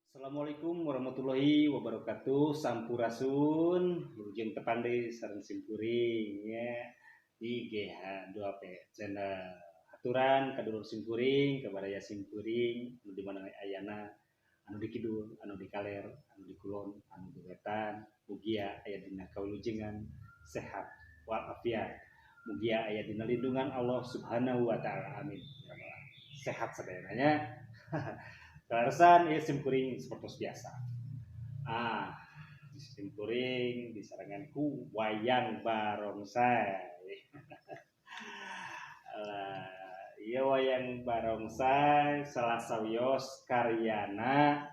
Assalamualaikum warahmatullahi wabarakatuh. Sampurasun. Wilujeng tepang deui sareng simkuring nya di GH2P Channel. Aturan ka dulur simkuring, ka baraya simkuring anu di mana ayana, anu di kidul, anu di kaler, anu di kulon, anu di wetan, mugia aya dina kawilujengan sehat walafiat. Mugia aya dina lindungan Allah Subhanahu wa taala. Amin. Ya Allah. Sehat sadayana nya. Kaleresan ieu simkuring seperti biasa. Ah, simkuring disarengan ku wayang barongsai. Alah, ieu wayang barongsai salah sawios karyana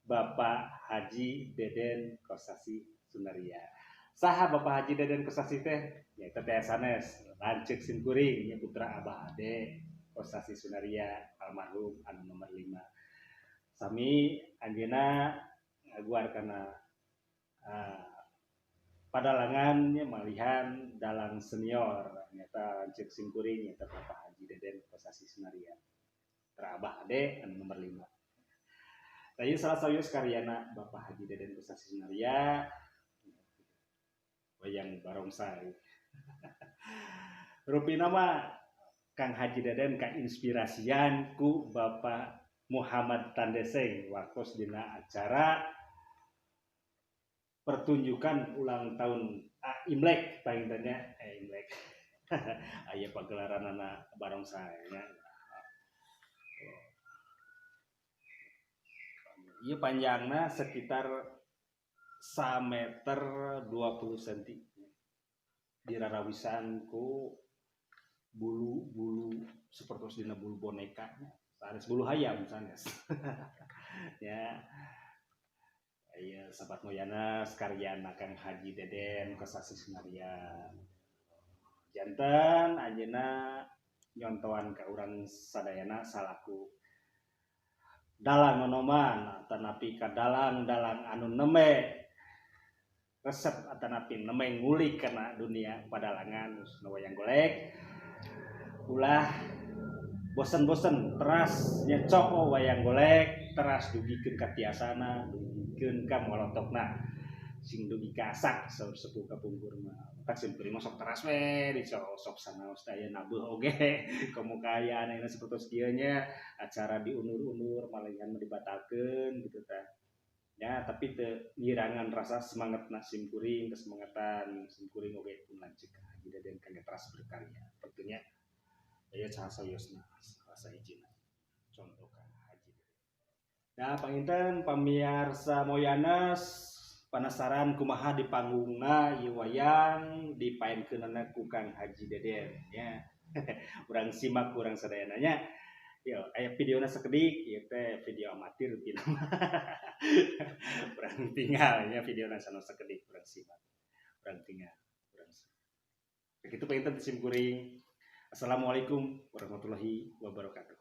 Bapak Haji Deden Kosasih Sunarya. Saha Bapak Haji Deden Kosasih teh? Nyaeta teh sanes lanceuk simkuring nya, putra Abah Ade Kosasih Sunarya almarhum anu nomor 5. Sami anjeunna ngaguar kana padalangan nya, malihan dalang senior nyaeta lanceuk simkuring, nyaeta Bapak Haji Deden Kosasih Sunarya, putra Abah Ade anu nomor 5. Tadi salah sawios karyana Bapak Haji Deden Kosasih Sunarya wayang barongsai. Rupina mah Kang Haji Deden kainspirasian ku Bapak Muhammad Tandeseng waktos dina acara pertunjukan ulang tahun, Imlek paling nya, Imlek aya pagelaranana barongsai nya. Ieu panjangna sekitar 1 meter 20 cm, dirarawisan ku bulu-bulu seperti dina bulu boneka sanes, bulu hayam sanes ya. Iya, sahabat Moyana, karyana Kang Haji Deden Kosasih Sunarya. Janten anjeunna nyontoan ka urang sadayana salaku dalang nonoman atanapi ka dalang-dalang anu nembe resep atanapi nembe ngulik kana dunia padalangan khususna wayang golek, ulah bosen-bosen teras nyecok wayang golek, teras dugikeun ka tiasana, dugikeun ka molotokna, sing dugi ka asak sepuh kapungkur mah. Tak simkuring mah sok teras we dicosok sanaos teh aya nabeuh oge, komo kaayaan ayeuna sapertos kieu nya, acara diundur-undur, malihan mah dibatalkeun gitu tah ya. Tapi teu ngirangan rasa semangatna simkuring, kesemangatan simkuring oge pun lanceuk Haji Deden kangge teras berkarya kitu nya. Aya salah sawiosna, salah sahijina contoh Kang Haji Deden. Nah, panginten pamiarsa Moyanas penasaran kumaha di panggungna ieu wayang dipaenkeunana ku Kang Haji Deden nya. Urang simak urang sadayana nya. Yo, aya videona sakedik, ieu teh video amatir pina. Urang tinggal nya videona sanos sakedik, urang simak. Urang tinggal, urang simak. Begitu panginten sim kuring. Assalamualaikum warahmatullahi wabarakatuh.